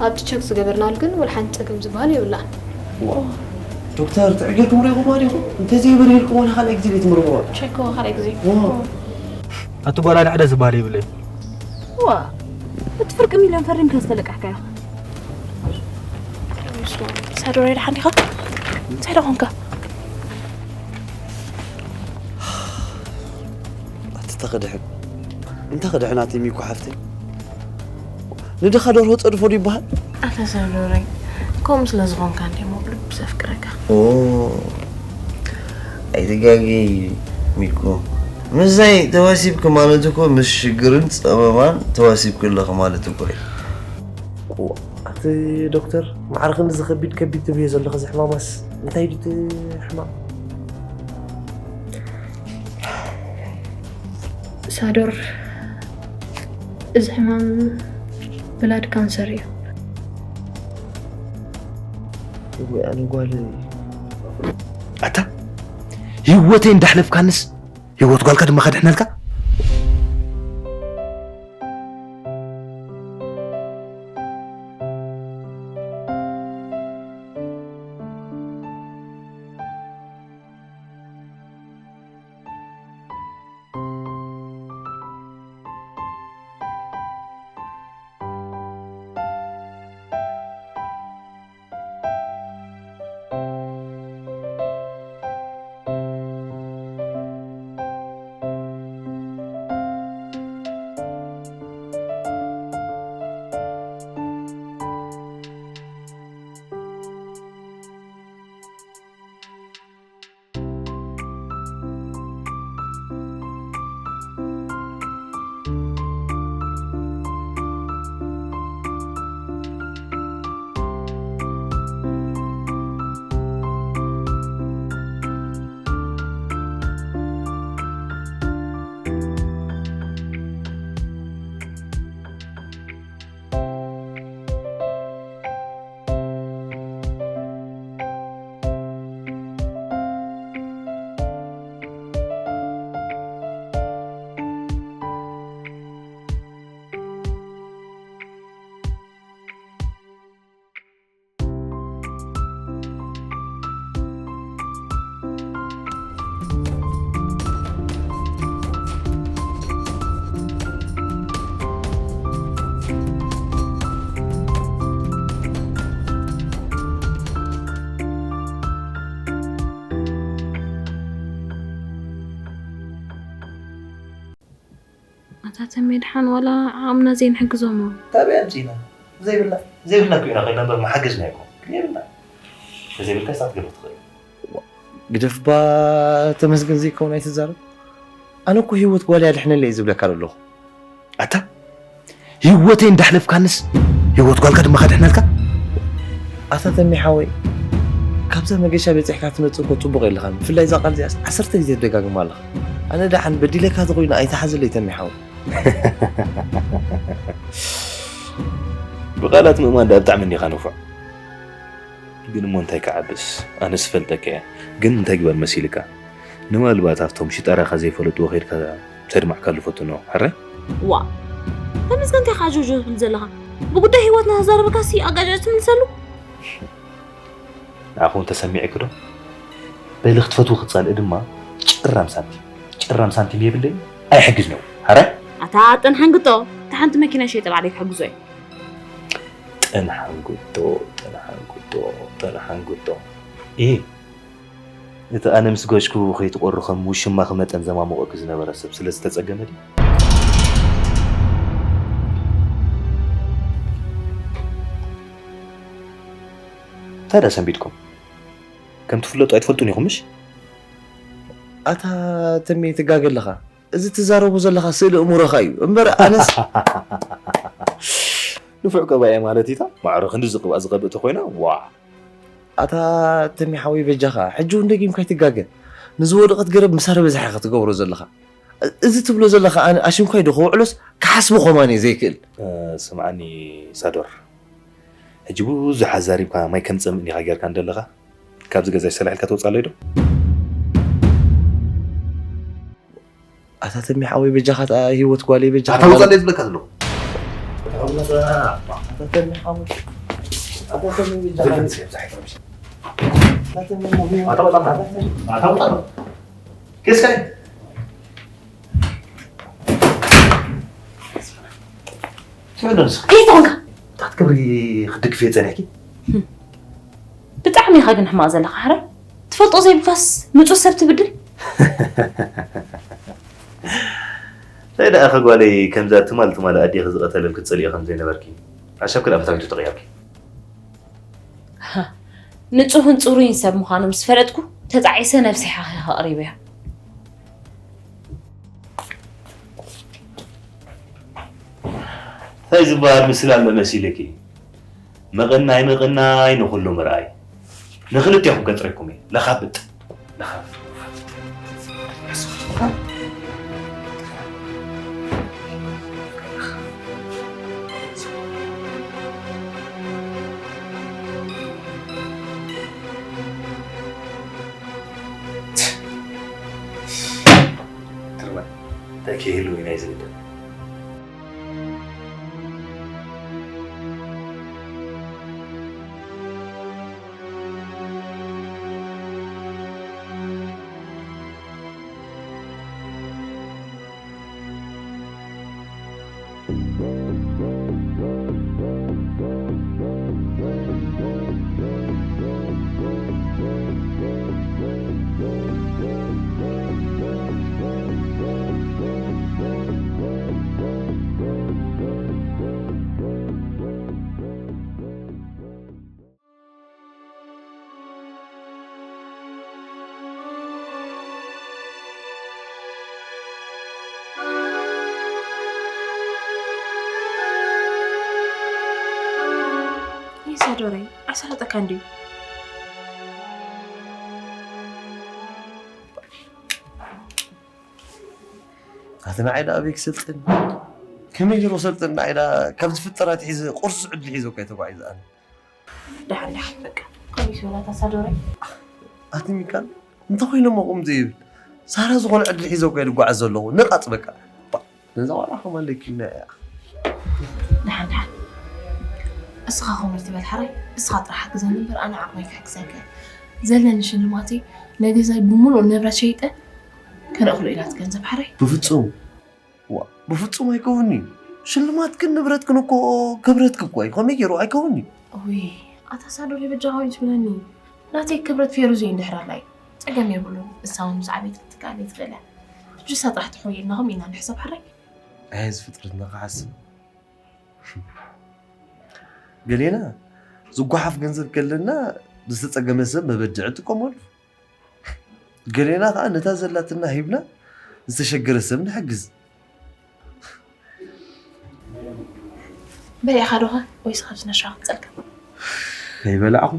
ኣብቲ ቸክ ዝገበርናሉ ግን ወላ ሓንቲ ጸገም ዝበሃል የብላን። ዶክተር፣ ጥዕጌርኩም ሪኹም ዲኹም? እንተዘይበሪርኩም ዋላ ካልኣይ ግዜ ዘይትምርምሮ። ቸክ ካልኣይ ግዜ። ኣቲ ጓል ኣዳዕዳ ዝበሃል የብለይ። ዋ እቲ ፍርቂ ሚልዮን ፈሪምካ ዝተለቃሕካዮ። ሳዶር፣ ደሓን ዲኻ? እንታይ ደኣ ኾንካ? ኣቲ ተኸድሕን እንተ ኸድሕን ኣቲ ሚኮ ሓፍተይ፣ ንድኻ ደርሆ ጸድፎ ዶ ይበሃል? ኣታ ሳዶረይ፣ ከምኡ ስለ ዝኾንካ እንደ እሞ ብልቢ ዘፍቅረካ። ኦ ኣይትጋገይ ሚኮ፣ ምስዛይ ተዋሲብኪ ማለት እኮ ምስ ሽግርን ጸበባን ተዋሲብኪ ኣለኺ ማለት እኮ እዩ። እዋ፣ ኣቲ ዶክተር፣ ማዕረ ክንድዚ ከቢድ ከቢድ ትብልዮ ዘለኺ፣ እዚ ሕማማስ እንታይ ድዩ እቲ ሕማም? ሳዶር፣ እዚ ሕማም ብላድ ካንሰር እዩ። ወይ ኣነ ጓል ኣታ ህይወተይ እንዳሕለፍካንስ ህይወት ጓልካ ድማ ከድሕነልካ። ኣታ ተሜ፣ ደሓን ዋላ ዓቕምና ዘይንሕግዞም? ካበይ ኣምፂእና? ዘይብልና ዘይብልና እኮ ኢና ኮይና እምበር መሓገዝና ይኮን ዘይብልና። ዘይብልካ ስታት ገለ ትኽእል። ግደፍ ባ፣ ተመስገን ዘይከውን ኣይትዛረብ። ኣነ እኮ ህይወት ጓል ያድሕነለይ ዝብለካ ዘለኹ። ኣታ ህይወተይ እንዳሕለፍካንስ ህይወት ጓልካ ድማ ከድሕነልካ? ኣታ ተሜ ሓወይ፣ ካብዛ መገሻ በፂሕካ ትመፅእ እኮ ፅቡቕ የለኻን። ብፍላይ እዛ ቃል እዚኣስ ዓሰርተ ግዜ ትደጋግማ ኣለኻ። ኣነ ደሓን በዲለካ ተኾይኑ ኣይትሓዘለይ ተሜ ሓወይ። ብቓላት ምእማን ደኣ ብጣዕሚ እንዲኻ ንፉዕ። ግን እሞ እንታይ ክዓብስ? ኣነስ እፈልጠካ እየ። ግን እንታይ ግበር መሲልካ? ንማልባት ኣብቶም ሽጣራኻ ዘይፈለጥዎ ከይድካ ተድማዕካሉ ፈትኖ። ሕራይ? ዋ! ተመስገን እንታይ ኢኻ ጆጆ ትብል ዘለኻ? ብጉዳይ ህይወትና ተዛረበካሲ ኣጋጭ ትምልሰሉ? ንዓኹም ተሰሚዕኪ ዶ? በሊ ክትፈትዊ ክትጸልኢ ድማ ጭራም ሳንቲም ጭራም ሳንቲም የብለይ ኣይሕግዝን እዮም። ሕራይ? ኣታ ጠንሓንግጦ እታ ሓንቲ መኪና ሸይጠ ባዕለይ ክሕግዞ እየ። ጠንሓንግጦ ጠንሓንግጦ ጠንሓንግጦ። እሂ እቲ ኣነ ምስ ገጭኩ ከይትቖሪ ከም ውሽማኺ መጠን ዘማሙቐኪ ዝነበረ ሰብ ስለ ዝተጸገመ ድዩ? እንታይ ደኣ ሰንቢድኩም? ከም ትፍለጡ ኣይትፈልጡን ኢኹም ምሽ? ኣታ ተሜ ትጋገ ኣለኻ። እዚ ትዛረቦ ዘለኻ ስእሊ እሙሮኻ እዩ እምበር ኣነስ ንፉዕ ቀባኤ ማለት ኢታ ማዕረ ክንዲ ዝቕባእ ዝቐብእ ተኾይና ዋ ኣታ ተሜ ሓወይ በጃኻ ሕጂ እውን ደጊምካ ኣይትጋገ። ንዝወደቐት ገረብ ምሳር በዝሓ ኢኻ ትገብሮ ዘለኻ። እዚ ትብሎ ዘለኻ ኣነ ኣሽንኳይ ዶ ከውዕሎስ ክሓስቦ ከማን እየ ዘይክእል። ስምዓኒ ሳዶር፣ ሕጂ ብዙሕ ኣዛሪብካ ማይ ከም ጸምእ እንዲኻ ጌርካ እንደለኻ ካብዚ ገዛ ሰላሕ ኢልካ ትወጻለይ ዶ? ኣታ ተሜ ሓወይ በጃኻ እታ ህይወት ጓለይ በጃኻ ኣታ ውጻለይ ዝብለካ ዘለኹ ኣታ ውጣ። ትበለንስ ከይትኾንካ። እንታይ ክትገብሪ ክትድግፍዮ ጸኒሕኪ? ብጣዕሚ ኢኻ ግን ሕማቕ ዘለኻ፣ ሕራይ። ትፈልጦ ዘይብልካስ ንጹህ ሰብ ትብድል። እንታይ ደኣ ኸጓለይ፣ ከምዛ ትማል ትማል ኣዴኺ ዝቐተለን ክትጸልዮ ከም ዘይነበርኪ፣ ሓሳብኪ ደኣ ብታይቱ ተቐይርኪ? ንጹህን ጽሩይን ሰብ ምዃኑ ምስ ፈለጥኩ፣ ተጣዒሰ ነብሰይ ሓኺኸ ኣቕሪበያ። እንታይ ዝበሃል ምስላ ኣሎ መሲልኪ? ምቕናይ ምቕናይ ንኹሉ ምርኣይ። ንኽልቴኹም ከጽረኩም እየ። ለኻብጥ። ለኻብጥ። ትርባ እንታይ ከይህሉ ኢና ዝግደል። ይሳዶረይ ኣሳለጠካ እንድዩ። ኣቲ ንዓይ ደኣ ኣበይ ክሰልጥን? ከመይ ገይሩ ክሰልጥን? ንዓይ ደኣ ካብ ዝፍጠር ኣትሒዘ ቁርሲ ዕድል ሒዘ እኮ እየ ተጓዒዘ ኣነ። ደሓን ደሓን በቃ። ከመይ ሲሆን ኣታ ሳዶረይ? ኣቲ ሚካል እንተኾይኑ እሞ ቁም ዘይብል ሳራ ዝኾነ ዕድል ሒዘ እኮ እየ ዝጓዓዝ ዘለኹ። ነቓጽ በቃ። ባ፣ ነዛ ቆልዓ ከማን ለኪምና እያ። ደሓን ደሓን። እስኻ ከምኡ ትበል ሓራይ። እስኻ ጥራሕ ሓግዘኒ እምበር ኣነ ዓቕመይ ክሕግዘካ እየ። ዘለኒ ሽልማተይ ነገዛይ ብምሉእ ንብረት ሸይጠ ከነእኽሎ ኢና እቲ ገንዘብ ሓራይ። ብፍጹም። ዋ፣ ብፍጹም ኣይከውን'ዩ። ሽልማትክን ንብረትክን እኮ ክብረትኪ እኮ እዩ። ከመይ ገይሩ ኣይከውን'ዩ? እውይ፣ ኣታ ሳዶሪ በጃኻ ኮይኑ ትብለኒ። ናተይ ክብረት ፌሩዝ እዩ እንድሕር ኣላ እዩ። ጸገም የብሉን። እሳ እውን ምስ ዓበየት ክትከኣል እየ ትኽእል እያ። ሕጂ እሳ ጥራሕ ትሕወየልና ከምኡ ኢና ንሕሰብ ሓራይ። ኣየ ዝፍጥረትና ክሓስብ። ገሌና ዝጓሓፍ ገንዘብ ከለና ዝተጸገመ ሰብ መበድዒ እጥቀመሉ። ገሌና ኸዓ ነታ ዘላትና ሂብና ዝተሸገረ ሰብ ንሕግዝ። በሊዕኻ ዶ ኸ ወይስ ካብዚ ነሻ ክጸልካ? ከይበላዕኹ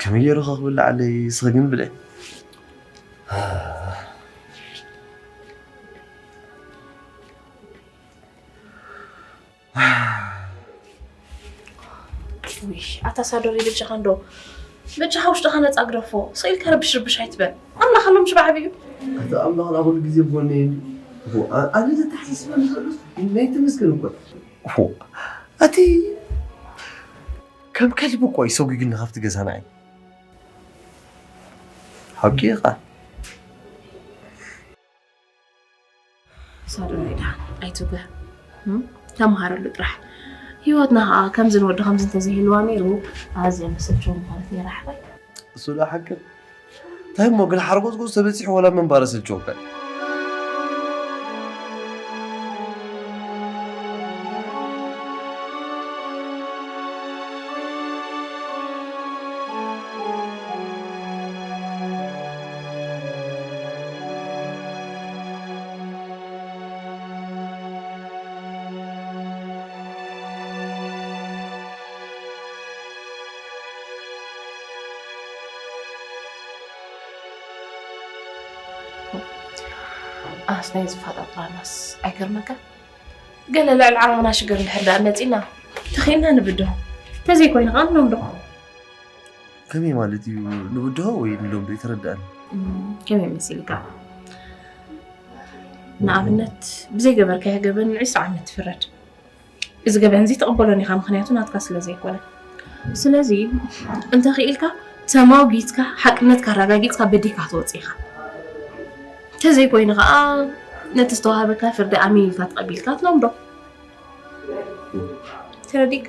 ከመይ ገይሩ ኸ ክብላዓለይ? እስኺ ግን ብልዒ። ውይ፣ ኣታ ሳዶሪ በጃኻ እንዶ፣ በጃኻ ውሽጥኻ ነጻ ግደፎ። ስቕ ኢልካ ርብሽ ርብሽ ኣይትበል። ኣምላኽ ኣሎ ምሽ ብዓቢኡ። ኣታ ኣምላኽ ደኣ ኩሉ ግዜ ብጎነይ እዩ። ኦ፣ ኣ-፣ ኣነ ዘተሓሳስበኒ ዘሎስ ናይ ተመስገን እኮ። ኦ፣ ኣቲ ከም ከልቢ እኮ እዩ ሰጒጉኒ ካብቲ ገዛ ንዓይ። ሓቂ ኢኻ። ሳዶናይ ደሓን ኣይትጉህ። እም? ተምሃረሉ ጥራሕ። ህይወትና ኸዓ ከምዚ ንወዲ ከምዚ እንተዘይህልዋ ነይሩ፣ ኣዝያ መሰልቸዊ ምኾነት ነይራ ሓራይ። እሱ ደኣ ሓቂ። እንታይ እሞ ግን ሓርጎጽጎጽ ተበጺሑ ወላ ምንባር ኣሰልቸወካ? ኣስ ናይ ዝፋጣጥራናስ ኣይገርመካ? ገለ ልዕሊ ዓቕምና ሽግር እንድሕር ደኣ መጺና፣ ተኺእልና ንብድሆ። እንተዘይኮይኑ ኸኣ ንለምዶ። ከመይ ማለት እዩ ንብድሆ ወይ ንለምዶ? ኣይተረድኣን። እም፣ ከመይ መሲልካ? ንኣብነት፣ ብዘይገበርካዮ ገበን ዒስራ ዓመት ትፍረድ። እዚ ገበን እዚ ትቕበሎን ኢኻ፣ ምኽንያቱ ናትካ ስለ ዘይኮነ። ስለዚ እንተኽኢልካ ተማጒትካ ሓቅነትካ ኣረጋጊጽካ በዲልካ ክትወጽእ ኢኻ። እንተዘይኮይኑ ኸኣ ነቲ ዝተዋህበካ ፍርዲ ኣሚን ኢልካ ተቐቢልካ ትለምዶ። ተረዲእካ?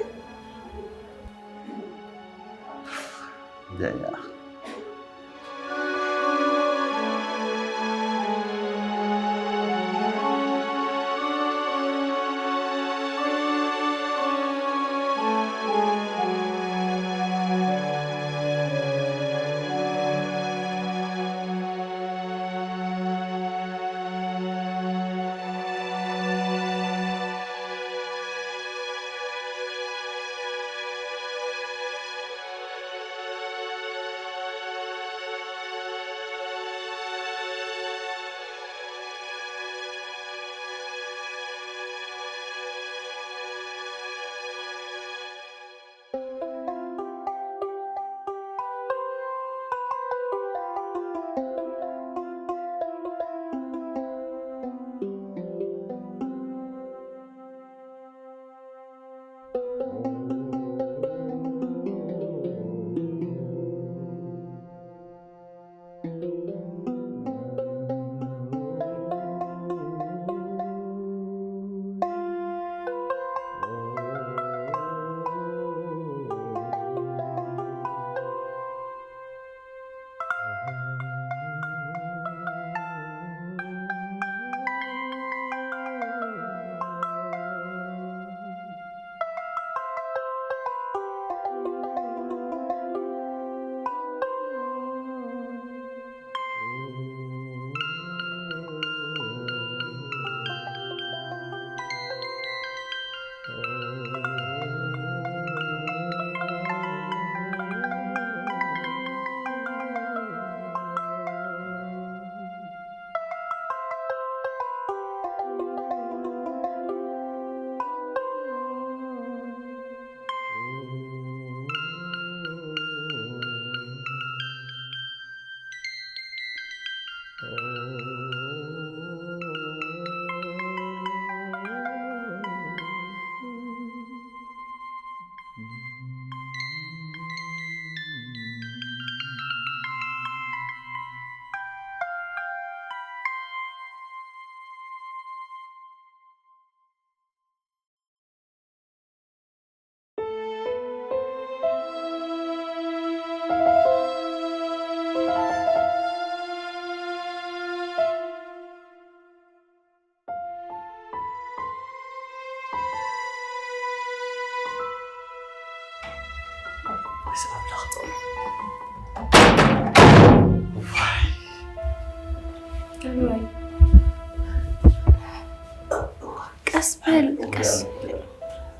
ቀስ በል፣ ቀስ።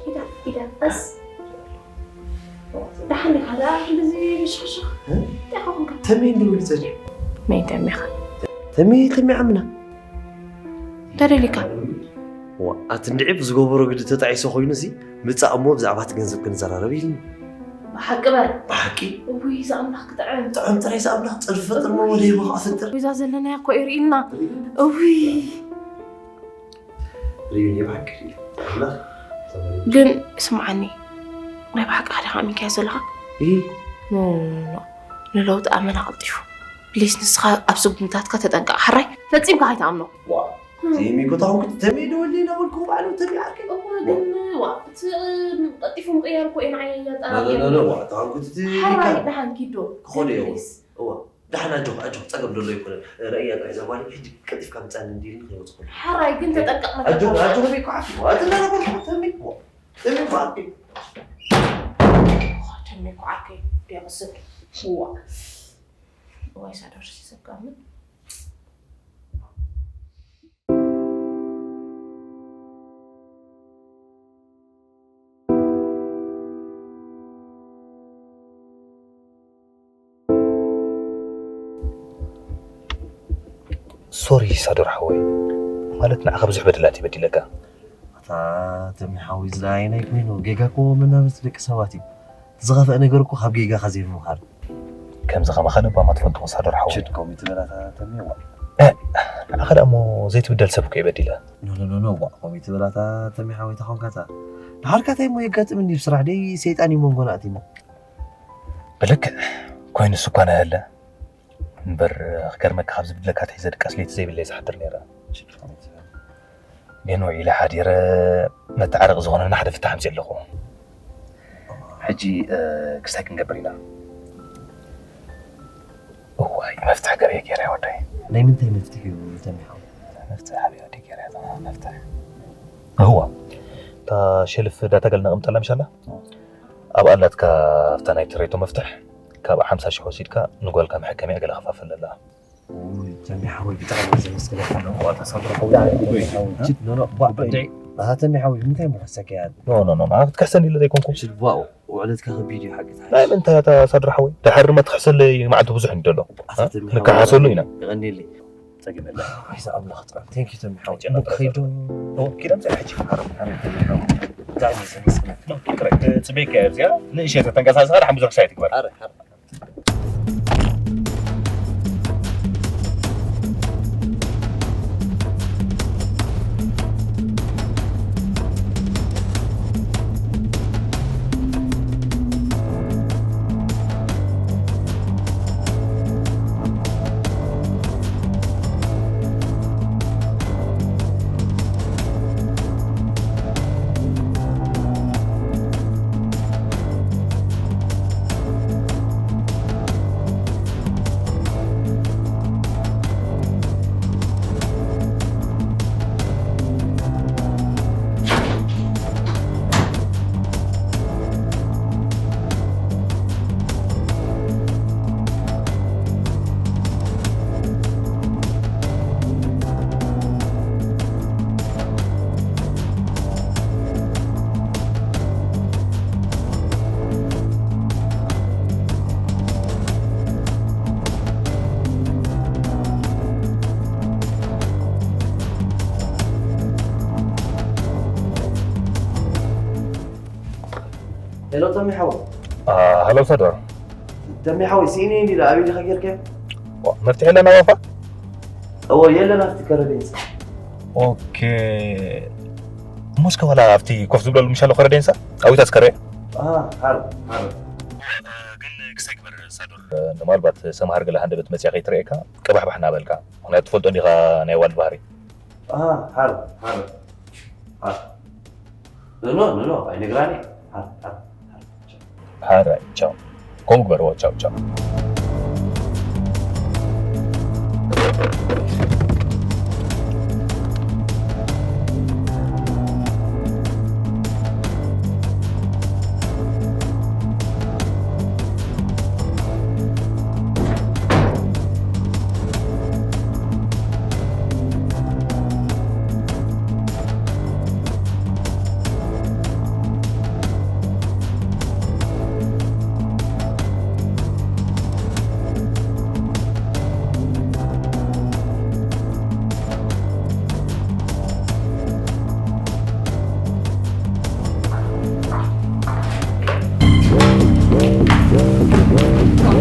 ኢዳ፣ ኢዳ፣ ቀስ። ደሓን ዲኻ? ደኣ ክንድዚ ብሽኽሽኽ እንታይ ኾንካ? ተሜ እንድብል ጸኒሑ። መን ተሜኻ? ተሜ፣ ተሜ ዓምና። እንታይ ደሊካ? ዋ፣ ኣቲ እንድዒ ብዝገበሮ ግዲ ተጣዒሶ ኮይኑሲ፣ ምጻእ እሞ ብዛዕባ እቲ ገንዘብ ክንዘራረብ ኢልኒ። ብሓቂ በል። ብሓቂ? እውይ፣ እዛ ኣምላኽ ክጥዕም። ጥዑም ጥራይ እዛ ኣምላኽ፣ ጸድፊ ፈጥር እሞ ወደ ይቦ ኸዓ ፍጥር። እዛ ዘለናያ እኮ የርእየና። እውይ። ርእዩኒ ብሓቂ ርእዩ። ኣምላኽ ተባረክ። ግን ስምዓኒ፣ ናይ ብሓቂ ዲኻ ኣሚንካዮ ዘለኻ? እይ። ኖ፣ ኖ፣ ኖ፣ ኖ። ንለውጢ ኣመና ቀልጢፉ። ፕሊስ፣ ንስኻ ኣብ ስጉምታትካ ተጠንቀቕ። ሓራይ፣ ፈጺምካ ከይትኣምኖ። ዋ፣ እም። ዘይሚጎ ታኹም ክትተምይ ደወሊ እናበልኩ ባዕሉ ተምይ ዓርከይ። እዋ፣ ዋ። ግን፣ ዋ፣ እቲ፣ እም፣ ቀልጢፉ ምቕያር እኮ እዩ ንዓይ ኣጠራጢሩኒ። ኖ፣ ኖ፣ ኖ፣ ዋ፣ ታኹም ክትት-፣ ሓራይ፣ ይካል። ደሓን ኪዶ። ክኾነ እዩ። ፕሊስ። እዋ። ደሓን ኣጆኽ፣ ኣጆኽ፣ ጸገም ደሎ ኣይኮነን። ረእያ ጥራይ እዛ ጓል፣ ሕጂ ቀልጢፍካ ምጻኒ እንዲልኒ ከይወጽእ ከሎ። ሓራይ ግን ተጠንቀቕ መታን። ኣጆኽ፣ ኣጆኽ፣ ተመይ እኮ ዓርኪ። ኣቲ እናነበርኩ ተመይ እኮ። ተመይ እኮ ዓርኪ። ተመይ እኮ ዓርኪ። ዲያቆስ። ሽዋ። ዋይ ሳዶር ሲሰጋምን። ሶሪ ሳዶር ሓወይ፣ ማለት ንዓኻ ብዙሕ በደላት እየ በዲለካ። ኣታ ተሚ ሓወይ፣ ዝለኣየናይ ኮይኑ፣ ጌጋ እኮ መናበርቲ ደቂ ሰባት እዩ። ዝኸፍአ ነገር እኮ ካብ ጌጋኻ ዘይምምሃር። ከምዚ ከማኻ ለባም ኣትፈልጦ ሳዶር ሓወይ። ሽድ ከምኡ ትበል ኣታ ተሜ፣ ዋ። እ፣ ንዓኻ ደኣ እሞ ዘይትብደል ሰብ እኮ እየ በዲለ። ኖ፣ ኖ፣ ኖ፣ ኖ፣ ዋ፣ ከምኡ ትበል ኣታ ተሜ ሓወይ፣ ተኾንካ እታ ደሓርካ እንታይ እሞ የጋጥምኒ ብስራሕ ደይ ሰይጣን እዩ መንጎና ኣቲና። ብልክዕ ኮይኑስ እኳ ናይለ እምበር፣ ክገርመካ ካብ ዝብለካ ኣትሒዘ ድቃስ ለይቲ ዘይብለይ ዝሓድር ነይረ። ግን ውዒለ ሓዲረ መተዓረቂ ዝኾነና ሓደ ፍታሕ ኣምፅእ ኣለኹ። ሕጂ ክስታይ ክንገብር ኢና። እዋይ መፍትሕ ገበየ ገይረ ወደይ። ናይ ምንታይ መፍትሕ እዩ ተሚሓው? መፍትሕ ኣበይ ወደይ ገይረ መፍትሕ? እዋ እታ ሸልፍ ዳታ ገለ ነቐምጠላ ምሻላ? ኣብ ኣላትካ ኣብታ ናይ ትሬቶ መፍትሕ ካብ ሓምሳ ሽሕ ወሲድካ ንጓልካ መሐከሚያ ገለ ከፋፍለላ። ተሚ ሓወይ ብጣዕሚ ዘመስግነካ። ዋታ ሳድሮ ሓወይ። ኖ ኖ ባ ብድዒ ኣታ ተሚ ሓወይ ምንታይ ምኸሰከ ያለ? ኖ ኖ ኖ ኖ ክትከሰኒ ኢለ ዘይኮንኩ። ሽልባኡ ውዕለትካ ከቢድ እዩ ሓቂ። ናይ ምንታይ ኣታ ሳድሮ ሓወይ? ድሓር ድማ ትኽሕሰለይ መዓልቲ ብዙሕ እንዲ ኣሎ። ኣታ ተሚ ሓወይ ንከሓሰሉ ኢና። የቐንየለይ። ጸግመለ። ወይዛ ኣምላኽ ጥራይ። ቴንክ ዩ ተሚ ሓወይ። ጨና እሞ ጥራይ ክኸይዶ? ኖ ኪዳን ጸኒ ሕጂ። ብጣዕሚ ዘመስግነካ። ኖ ኪዳን ጽበይካ እያ እዚኣ። ንእሸተ ተንቀሳቕስኻ ደሓን ብዙሕ ክሳይ ትግበር። ኣረ፣ ኣረ። ሄሎ ተሚ ሓወይ። አ፣ ሃሎ ሳድር። ተሚ ሓወይ፣ ስኢነ እንዲ ኣበይ ዲኻ ጌርካዮ? ዋ፣ መፍትሒ ኣለና ባፋ? እዎ፣ የለን ኣብቲ ከረዴንሳ። ኦኬ። እሞ እስከ ዋላ ኣብቲ ኮፍ ዝብለሉ ምሻሎ ከረዴንሳ? ኣብታ ዝከረ? ኣሃ፣ ሓር፣ ሓር። ግን ክሳይ ግበር ሳድር። ንምናልባት ሰምሃር ገለ ሃንደበት መጽያ ከይትረኤካ፣ ቅባሕባሕ እናበልካ። ምኽንያቱ ትፈልጦ እንዲኻ ናይ ዋልድ ባህሪ። ኣሃ፣ ሓር፣ ሓር። ሓር። ኖ፣ ኖ፣ ኖ፣ ኣይነግራን እየ። ሓር፣ ሓር፣ ሓር። ሓራይ፣ ቻው። ከምኡ ግበርዎ፣ ቻው፣ ቻው።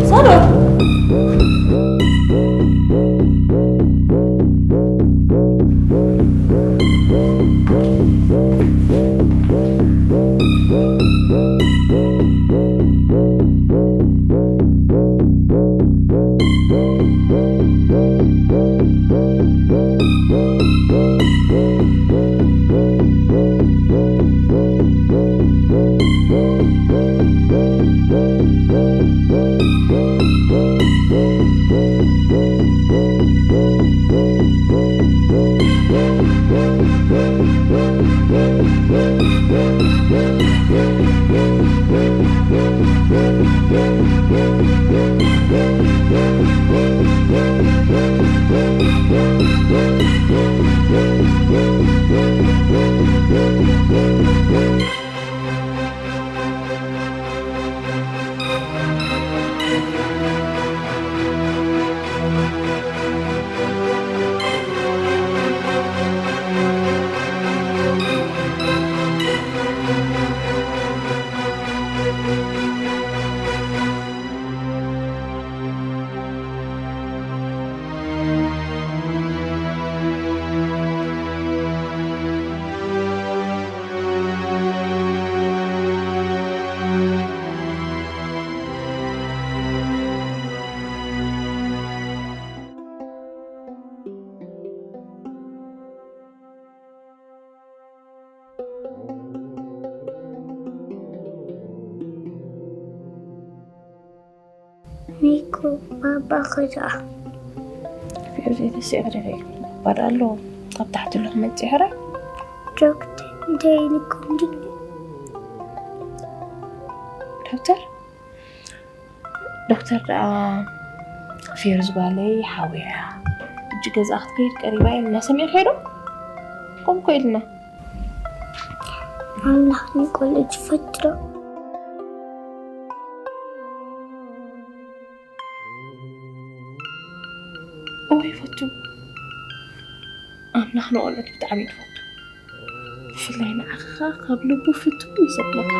ሳራ! ኒኮ ባባ ኸዳ። ፊዮዚ ተሲዕሪ ባዳ ኣሎ። ኣብ ታሕቲ ኣሎ ክመጽእ ሕራይ። ዶክተር እንታይ ኢልኩም ድዩ? ዶክተር? ዶክተር ደኣ ፊዮዚ ጓለይ ሓውያ ሕጂ ገዛ ክትከይድ ቀሪባ እያ። እናሰሚዕካዮ ዶ? ከምኮ ኢልና። ኣምላኽ ንቆልዑ ዝፈትሮ። እወ ይፈቱ። ኣምላኽ ንቆልዑት ብጣዕሚ እዩ ዝፈቱ። ብፍላይ ንዓኻ ካብ ልቡ ፍትው እዩ ዘብለካ።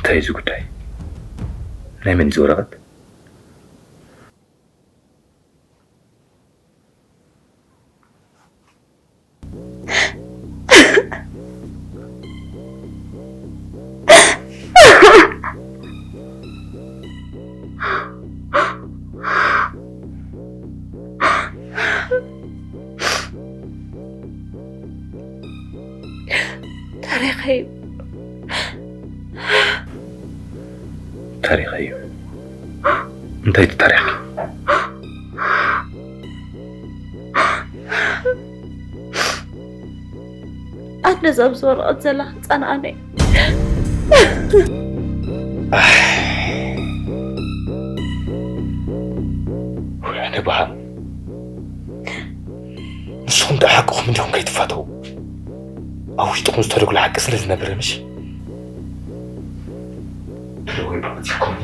እንታይ እዩ እዚ ጉዳይ? ናይ መን እዩ እዚ ወረቐት? ታሪኸይ ታሪኸይ እዩ። እንታይ እቲ ታሪኽኪ? ኣነ እዛ ኣብዚ ወረቐት ዘላ ህፃን ኣነ እየ። ውዕነ በሃም፣ ንስኹም ደኣ ሓቅኹም እንዲኹም ከይትፋተዉ። ኣብ ውሽጥኹም ዝተደጉለ ሓቂ ስለ ዝነበረ ምሽ? ወይ ባዕቲኩም